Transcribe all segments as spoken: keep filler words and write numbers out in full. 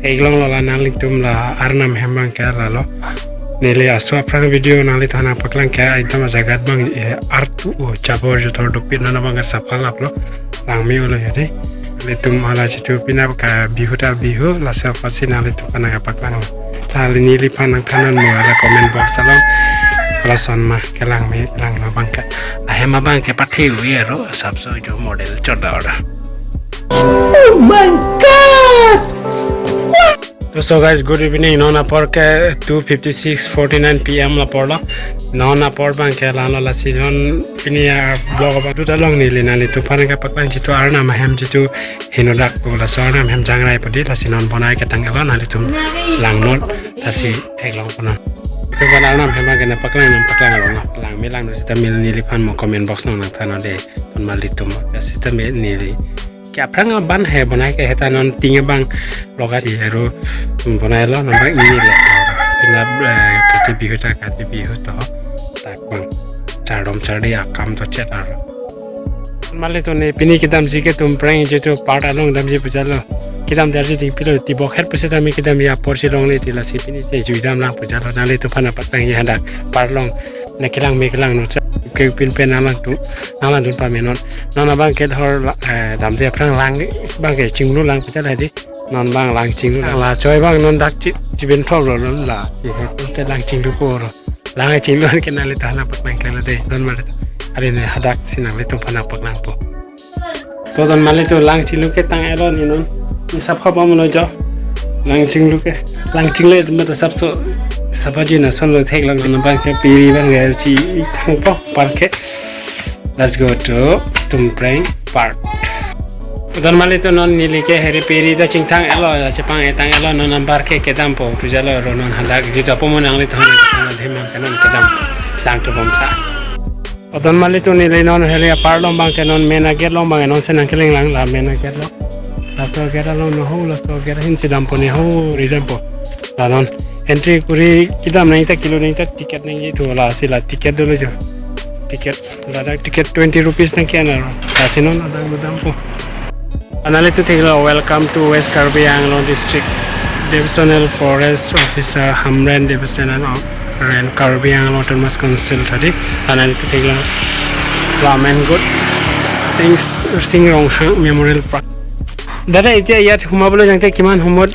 Theklonglo la nanglitum la Arnam hem abang ke lalo. Neli aso aphrang video nangliphan nangpaklang ke ekdom ajagat abang, eh, artu o jabor jothor dopik non abang ke sapha laplo. Langme-olo ya dei. Nanglitum hala jitu pini ke Bihu ta Bihu, laso apotsi nangliphan nangpaklang. Lale neliphan nangthan non mo hala comment box along. Lason ma kelang me langlo abang ke. Ahem abang ke pathe ui aro sapso jo model chodor. Oh my God! So, so guys, good evening. Non apor ke two fifty-six forty-nine P M laporlo. Non apor abang ke lalo, lasi non pini a-vlog abang duta long neli nanglitumphan nangpaklang jitu Arnam ahem jitu henodak pu, laso Arnam ahem jangrai padi, lasi non bonai ketang elo, nanglitum langnon, lasi theklongpo non. Itum abang Arnam ahem abang ke nangpaklang nangpaklang elo, langme langno sitame neliphan mo comment box along nangthan non dei. Ton malitum ya sitame neli ke aphrang abang he bonai ke heta non ting abang logat di aro bonailo non abang ini le. Pina, eh, kati Bihu ta kati Bihu to tak abang chardom chardi akam to chet aro. Malitum ne pini kedamji ke Tumpreng jitu park along damji pu jalo. Kedam darji ding pilo, tibok her pusitame kedam ya apor si longle ti, lasi pini che jui damlang pu jalo. Nanglitumphan nangpaklang ya hadak park along. Ne kelang me kelang no cha. Ke pin pen nanglang tu, nanglang dun pame non. Non abang ke hor la, eh, damde aphrang lang abang ke chinglu lang pu jalo di. Non abang lang chinglu lang, la choi abang non dak chi, chiben thom lo non la. Ye he te lang chinglu ko ro. Lang chinglu ke nangliphan nangpaklang klemlo dei. Non malitum. Are ne hadak si nanglitumphan nangpaklangpo. To ton malitum lang chinglu ke tang elo ni non. Ni sapha bom lo jo. Lang chinglu ke. Lang chinglu itu mata sapso. Sapha ji na son lo theklong non abang ke piri abang ke chi thangpo park ke. Let's go to Tumpreng Park. Ton malitum non neli ke here piri ta chingthang elo, chepang etang elo, non ambar ke kedampo pu jalo aro non hadak jitu apo mo nangliphan nangthan non hem abang ke non kedam lang tu bom sa. Ton malitum neli non here park along abang ke non main gate along abang non si nangkeleng lang la main gate along. Laso gate along no ho, laso gate ahin si dampo ne ho, ri dampo. La non entry kuri kedam nangji ta kilo nangji ta ticket nangji tu, lasi la ticket dolo jo. Ticket, ladak ticket twenty rupees nangke-en aro. Lasi non ladak lo dampo. Nanglitum theklong, welcome to West Karbi Anglong District. Divisional Forest Officer Hamren Divisional of Ren Karbi Anglong Autonomous Council tadi. Nanglitum theklong, Lamen Good Sing, Sing Ronghang Memorial Park. Dada, এতিয়া ইয়াত সোমাবলৈ যাওঁতে কিমান সময়ত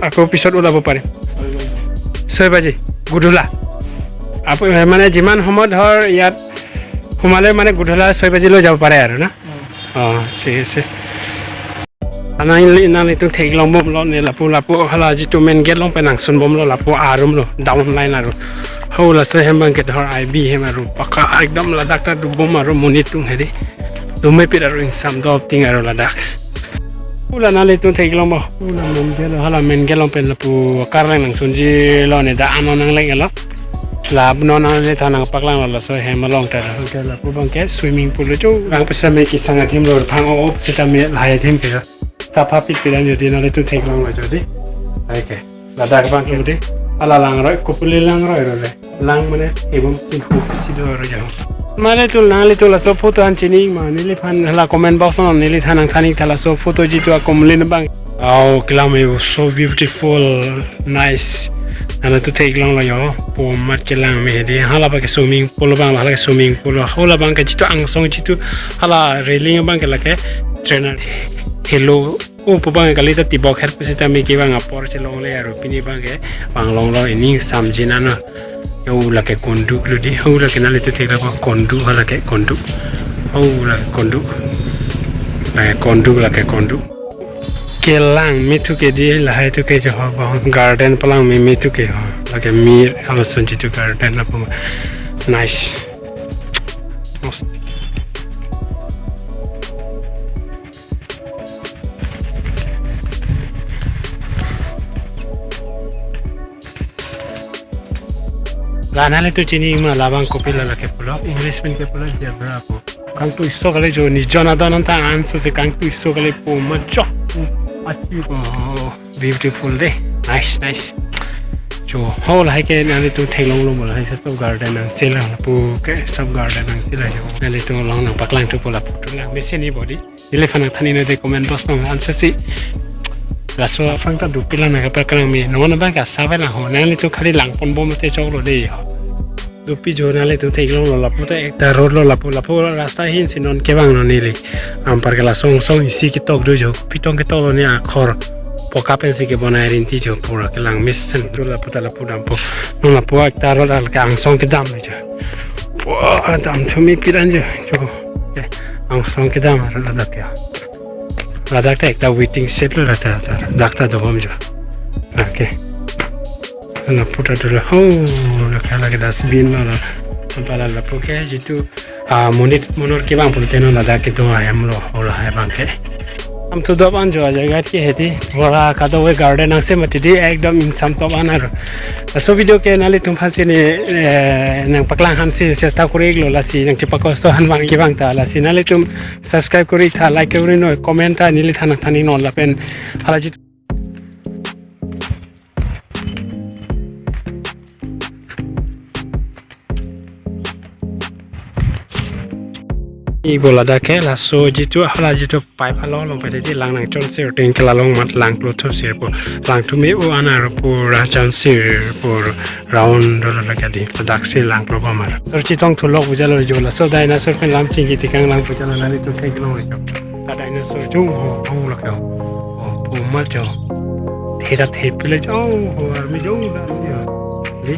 আকৌ পিছত ওলাব পাৰিম? ছয় বাজি। গধূলা। আপু-, মানে যিমান সময়ত ধৰ ইয়াত সোমালে মানে গধূলা ছয় বাজিলৈ যাব পাৰে আৰু না? অ, ঠিক আছে। Nangli, nanglitum theklong bomlo ne lapu lapu hala jitu main gate along pen nangsun bomlo lapu arum lo down line aro. Ho laso hem abang ke dhor I B hem aro pakka ekdom ladak ta dubom aro monit atum hedi. Dume pit aro ingsam dop ting aro ladak. Hala nanglitum theklong bo. Hala main gate lo, hala main gate along pen lapu karleng nangsunji lo ne da ano nangleng elo. Lap non nangliphan nangpaklanglo laso hem along ta. Ke lapu abang ke swimming pool lo jo. Rang pesa me kesang adim lo thang op sitame lahai adim ke. Sapha pit pidam jodi nanglitum theklonglo jodi. Hai ke. Ladak abang ke jodi. Hala langroi, Kopili langroi ro le. Lang mane ebom si hu si do ro jang. Mane tul nanglitum laso photo an chini ma neliphan hala comment box along neliphan nangthan ik tha laso photo jitu akumlin abang. Wow, kelang me so beautiful, nice. Nanglitum theklonglo jo, pu amat kelang me hedi. Hala abang ke swimming pool abang, hala ke swimming pool. Hala abang ke jitu angsong jitu, hala railing abang ke lake trainer. Hello, o pu abang kali ta tibok her pusitame kevang apor chelongle aro pini abang ke vanglonglo, ingsam jinano. Yo lake konduk lo di, ho lake nanglitum theklong kondu, ho lake kondu. Ho lake kondu. Lake kondu, lake kondu. Kelang me thu ke di, lahai thu ke jo ho, garden palang me me thu ke ho. Lake mir, halason jitu garden apo. Nice. Mos- La nanglitum chini ma labang kopi la lake pulo, English pen ke pulo zebra pu. Kangtu iso kali jo ni Jonathan anta anso se kangtu iso kali pu ma jo. Achi ko beautiful dei. Nice, nice. Jo ho lahai ke nanglitum theklonglo mo lahai se sob garden nangchelang pu ke sob garden nangchelang jo. Nanglitum along nangpaklang thu pu lapu thu lang mesen ni body. Neliphan nangthan ik non dei comment box along answer si. Laso aphrang ta dopi lang nangkapaklang me. Non abang ke asap lang ho. Nanglitum khali langponbom te choklo dei ho. Dopi jo, nanglitum theklonglo, lapu ta ekta road lo, lapu lapu rasta ahin si non kevang non neli. Anpar ke laso angsong isi ketok do jo, pitong ketok lo ne akhor. Poka pensi kebonai rinti jo, pura kelang mesen do lapu ta lapu dampo. Non lapu ekta road al ke angsong kedam lo jo. Wah, damthu mepik an jo. Jo. Eh, angsong kedam road ladak ya. Ladak ta ekta waiting shed lo ladak ta, dak ta dobom jo. Okay. Lapu ta dolo. Oh, ladak lake dustbin lo. Anpar lapu ke jitu, ah, monit monor kevang pulote non ladak kedo ahem lo. Ola hai abang ke. Damthu dop an jo ajaga ke hedi. Pura kadokave garden angse mati di ekdom ingsamtop an aro. Laso video ke nanglitum aphansi ne, eh, nangpaklang aphansi chesta kori-iklo, lasi nangchepakosto aphan abang kevang ta, lasi nanglitum subscribe kori tha, like kori noi, comment ta neli than nangthan-ik non lapen hala jitu. Ibo ladak ke laso jitu hala jitu pipe along along pade di lang nangchonsir, ting ke la along mat lang klothu sir pu, langthu me-o an aro pura chonsir pu round dolo lake di, ladak si lang klobom aro. Sur chetong thulok pu jalo jo, laso dinosaur pen lam chingki tekang lang pu jalo, nanglitum theklonglo jo. Ta dinosaur jo ho ho lake ho. Oh, pu ma jo. Theda thepile jo ho, armi jo la jo. Di.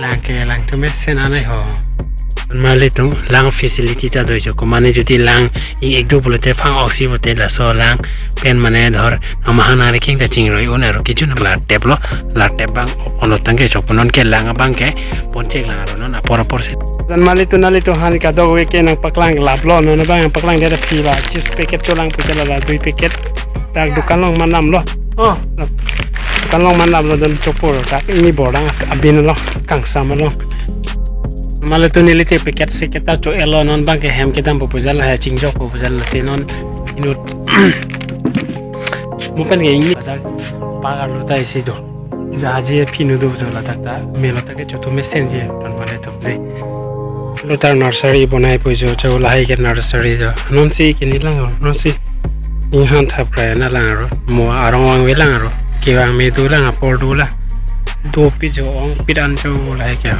Lang ke langthu mesen anai ho. Malitum lang facility ta do jo, ko mane jodi lang ing-ik do pulote phang-oksi pulote laso lang pen mane dhor amahan ari king ta chingroi un aro kejun la tep lo, la tep abang ono tangke chok, non ke lang abang ke ponchek lang aro non apor apor si. Dan malitum nanglitum aphan kadokave ke nangpaklang lap lo, non abang nangpaklang dia phi ba, chis packet cholang pu jalo la dui packet. Dak dukan along mandamlo. Oh, dukan along mandamlo, dan chopor dak ini bordang abin lo, kangsam lo. Malitum neli te packet seket ta cho-etlo, non abang ke hem kedampo pu jalo, he chingjokpo pu jalo, lasi non inut mo pen ke ini dak pagar lo ta isi do. Jahaji phinu do jo ladak ta, melo ta ke chothu mesen je, non malitum le. Lo ta nursery bonai pu jo, jo lahai ke nursery jo. Non si kini lang, non si. Inghan thap krai na lang aro. Mo arong vangve lang aro. Kevang me do lang, apor do lang. Dopi jo, ongpik an jo lahai ke.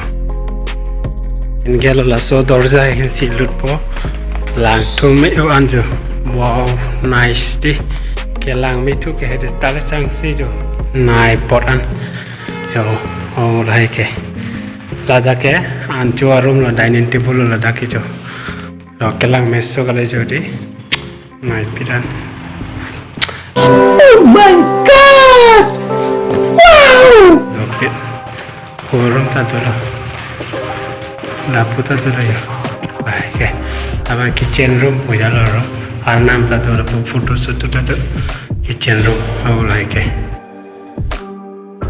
Ingkelo laso dorja ahinsi lutpo. Langthu me-o an jo. Wow, nice di. Kelang me thu ke hede tale sangsi jo. Nai apor an. Yo, oh, lahai ke. Ladak ke ancho arum lo, dining table lo ladak ke jo. Lo kelang meso kali jo di. Naipik an. Oh my God! Wow! Lo pit. Ko room ta dolo. Lapu ta dolo ya. Lahai ke. Abang kitchen room pu jalo ro. Arnam ta dolo, photo shoot ta do. Kitchen room. Oh, lahai ke.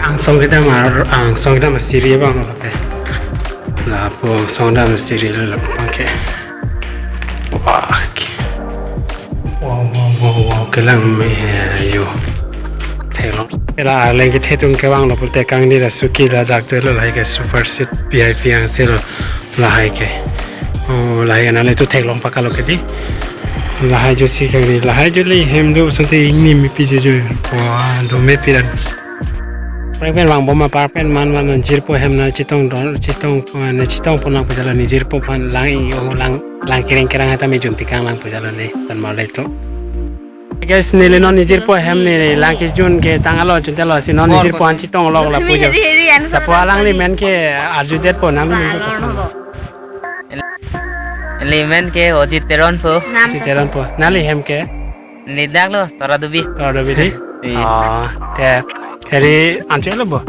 Angsong kedam ar-, angsong kedam asiri abang lo ke. Lapu angsong kedam asiri lo lapu abang ke. Wah, ke. Wow, wow, wow, wow, kelang me he yo. Theklong. Ela arleng kethe atum kevang lo pulote kangni ra suki ladak te lo, lahai ke super seat V I P angse lo. Lahai ke. Oh, lahai ke nanglitum theklong pakalo ke di. Lahai jo si kangni, lahai jo le hem do sante ingni mepik jo jo. Wah, do mepik an. Park pen vangbom ma, park pen man man non jirpo hem na chetong don, chetong, eh, ne chetongpo nang pu jalo, ne jirpo aphan lang ing-ong lang, lang kereng kereng ata me jun tekang lang pu jalo ne, tan malitum. Guys, neli non ne jirpo hem ne lang kejun ke tanglo, chun telo si non ne jirpo aphan chetong lok lapu jo. Lapu alangli men ke arjudetpo, nangli men ke koson. Neli men ke Ojit Teron po. Ojit Teron po. Nangli hem ke? Neli dak lo, Tora Dubi. Tora Dubi di? Iya. Oh, te, heri ancho lo bo?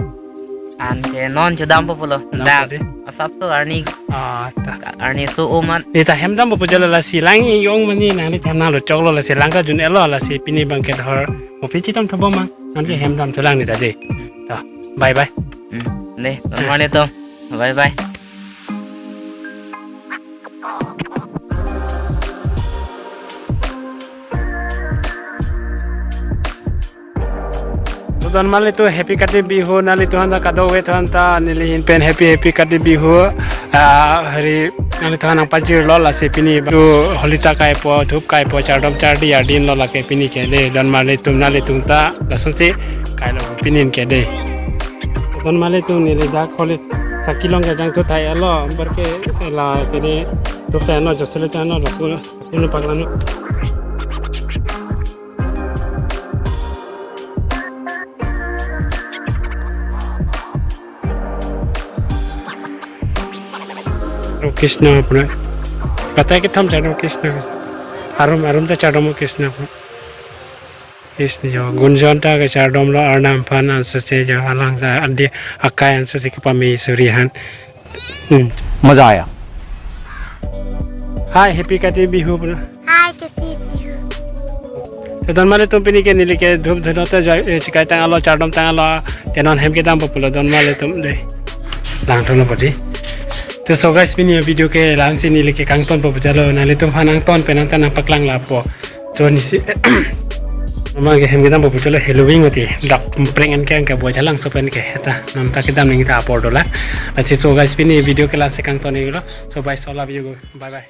An ke non chodampo pulo. Dampo dak di? Asap to arni. Ah, ta. Arni su umat. Neli ta hem dampo pu jalo, lasi lang ing-ong mani nangli hem nanglo choklo, lasi lang ta jun-etlo, lasi pini abang ke dhor. Mo pini chetong thobom ma. Nangli hem dam cholang neli ta de. Ta, bye bye. Hmm. Ne, mane to. Bye bye. Ladak malitum happy Kati Bihu, nanglitum aphan ta kadokave aphan ta neli ahin pen happy happy Kati Bihu. Ah, heri Nanglitumphan nangpajirlo, lasi pini tu holi ta kaipo, dhup kaipo, chardom chardi ardin lo lake pini ke dei. Donmarli atum nanglitum ta lasonsi kailo pini ke dei. Donmarli atum neli dak holi saki along kejang tu thai alo, berke la ke dei, dhup ta no, josele ta no, lapu, lapu paklang no. Krishna pura. Patai kethom chardom Krishna. Arum, arum ta chardom Krishna pura. Krishna jo. Gunjon ta kechardom lo Arnam aphan ansose jo alang ta adi akai ansose kepame suri aphan. Hmm. मजा आया। Hi, happy Kati Bihu pura. Hi, Kati Bihu. Te donmarli atum pini ke neli ke dhup dhunot ta jai, eh, chikai tang alo, chardom tang alo, te non hem kedampo pulo donmarli atum dei. Langthulo pati. To so guys, pini video ke la-ansi neli ke kangtonpo pu chalo, nanglitumphan nangton pen nangta nangpaklang lapo. To nisi, mama ke hem kedampo pu chalo Halloween oti, dak prank an ke angke boi chalangso pen ke heta, nonta kedam nangji ta apor dolang. Lasi so guys, pini video ke la-ansi kangton iklo. So guys, all of you, bye bye.